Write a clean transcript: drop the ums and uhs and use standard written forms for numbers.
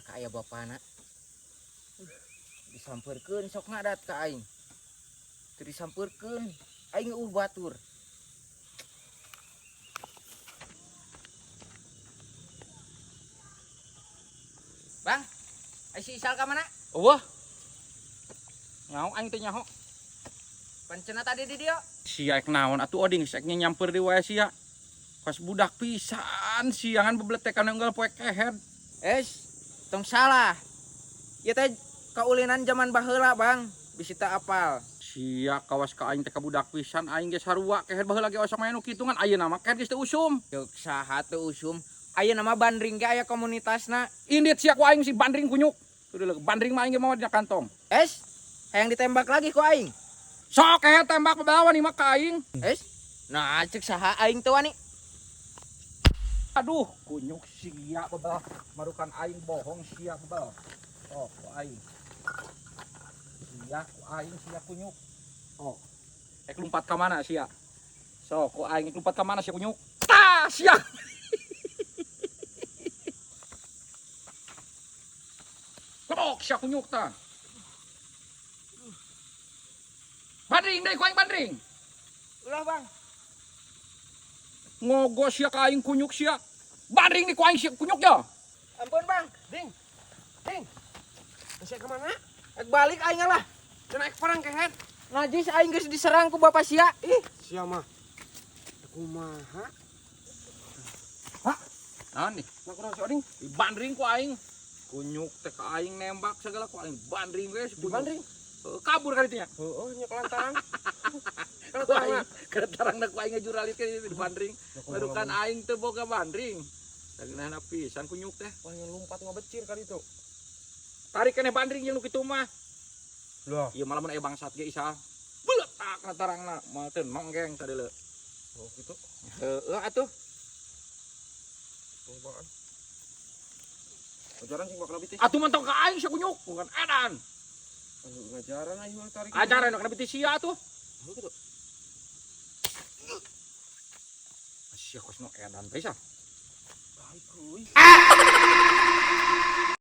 Ka aya bapana. Disampeurkeun sok ngadat ka aing. Teu disampeurkeun, aing eueuh batur. Bang, ai si Isal ka mana? Eueuh. Nyaho aing teh nyaho. Pancena tadi di dieu. Sia ek naon atuh oding geus ek nyamper di wae sia. Pas budak pisan siangan bebletekan unggal poe kehed. Es, tong salah. Ieu teh kaulinan zaman baheula, Bang. Bisi teu apal. Sia kawas ka aing teh ka budak pisan aing ge sarua kehed baheula ge osok main nu kitu ngan ayeuna mah kehed geus teu usum. Ceuk saha teu usum? Ayeuna mah bandring ge aya komunitasna. Indit sia ku aing si bandring kunyuk. Udah bandring mah aing ge mawa dina kantong. Es, hayang ditembak lagi ku aing. Sok kehed tembak bebelawan ieu mah ka aing. Es, nah ceuk saha aing teu wani. Aduh, kunyuk sia bebel. Marukan aing bohong sia bebel. Oh, ku aing. Sia ku aing sia kunyuk. Oh. Ek lompat ka mana sia? Sok ku aing ek lompat ka mana sia kunyuk? Tah sia. Lepok sia kunyuk tah. Bandring deui ku aing bandring. Ulah, Bang. Ngogo sia ka aing kunyuk sia. Bandring di ku aing sia kunyuk ya. Ampun, Bang. Ding. Ding. Sia ka mana? Ek balik aing lah. Cenah ek perang kehed. Najis aing geus diserang ku bapak sia. Ih, Sia mah. Kumaha? Hah? Naon nih? Nah kurang si Oding. Bandring ku aing. Kunyuk teh ka aing nembak segala ku aing bandring we si kunyuk. Dibandring. Heuh, kabur ka ditu nya. Heeh, nya kelantarang. Ku aing ketarang ku aing ngajuralit ka ditu dibandring. Marukan aing teu boga bandring. Sageunahna pisan kunyuk teh. Wah, yang lompat ngabecir kali itu. Tarik keneh bandring jeung nu kitu mah. Loh. Ieu malah mun aya bangsat ge isal. Beuletak ka tarangna, moal teu nonggeng tadi leu. Oh, gitu. Heueuh atuh. Lobaan. Ajaran sing bakal bitis. Atuh mantong ka aing sia kunyuk, bukan edan. Aduh, ngajaran aing mah tarik. Ajaran nu kana bitis sia atuh. Oh, gitu. Sia kos nu edan teh sia. Baik, euy.